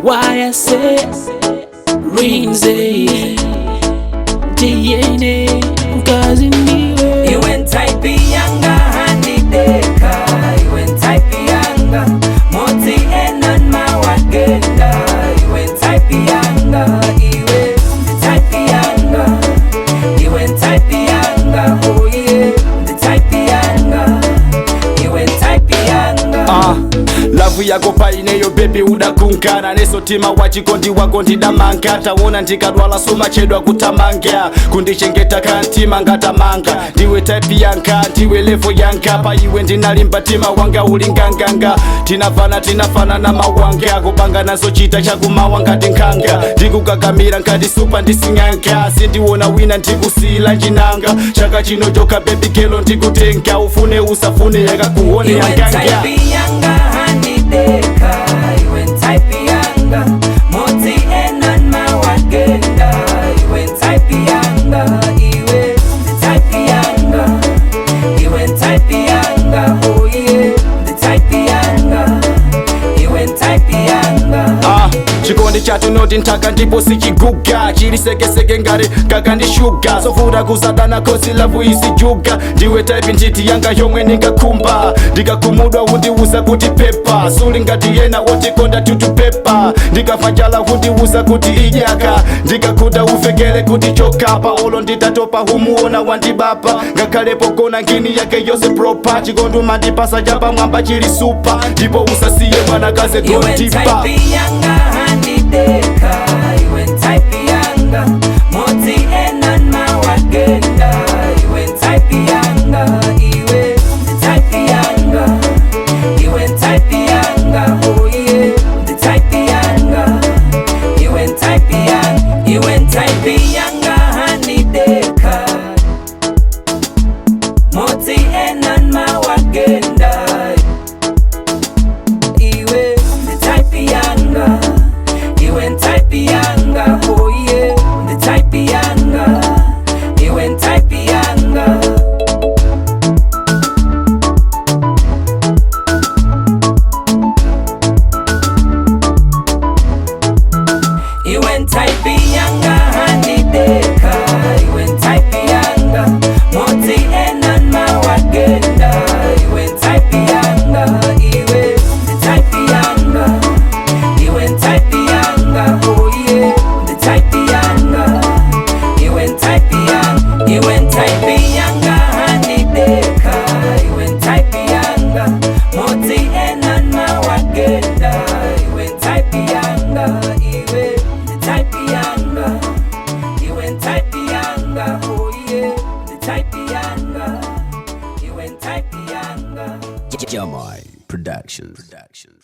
YSA Rinze DNA mkazi ndiwe. Iwe ntype yanga handideka, iwe ntype yanga moti enan mawagenda, iwe ntype yanga, iwe ntype yanga, iwe ntype yanga, oh yeah, ntype yanga, iwe ntype yanga. Love yako paineyo baby udakunkana nesotima wachikondi wako ndidamanga taona ndikadwala sumachedwa kutamanga kundichengeta kantima ngatamanga ndiwe type yanga ndiwe level yanga paiwe ndinalimba tima wanga uli nganganga tinafana tinafana na mawanga kupanga naso chita chakumawa ngati nkhanga ndikukakamira ngati supa ndising'anga sindiwona wina ndikusila chinanga chaka chino choka baby girl ndikutenga ufune usafune yakakuone Iwe yanganga. ntype yanga handideka, iwe ntype yanga moti enan mawagenda, iwe ntype yanga, iwe ntype yanga, iwe ntype yanga, oh yeah, ntype yanga, iwe ntype yanga. Chikondi chathu noti nthaka ndipo sichiguga chili sekeseke ngati kaka ndi shuga sovuta kusadana khosi love isijuga ndiwe type ntiti yanga yomwe ndingakhumba ndikakhumudwa undiuza kuti pepa suli ngati yena wotikonda tutupepa ndikafa njala undiuza kuti idyaka ndikakhuta uvekele kuti chokapa olo nditatopa humuona wandibapa ngakhale pogona ngini yake yonse proper chikondi umandipasa chapamwamba chili super ndipo usasiye mwanakaze Iwe kondipa. ntype yanga handideka, iwe ntype yanga moti enan mawagenda, iwe ntype yanga, iwe ntype yanga, iwe ntype yanga, oh yeah, ntype yanga, iwe ntype yanga, iwe ntype yanga handideka, moti enan mawagenda, iwe ntype yanga, iwe ntype yanga, oh yeah, ntype yanga, iwe ntype yanga. Iwe ntype yanga handideka, iwe ntype yanga moti enan mawagenda, iwe ntype yanga, iwe ntype yanga, iwe ntype yanga, oh yeah, ntype yanga, iwe ntype yanga, iwe ntype yanga handideka, iwe ntype yanga moti enan mawagenda, iwe ntype yanga, iwe ntype yanga, iwe ntype yanga, oh yeah, ntype yanga, iwe ntype yanga. Jamai Productions. Productions.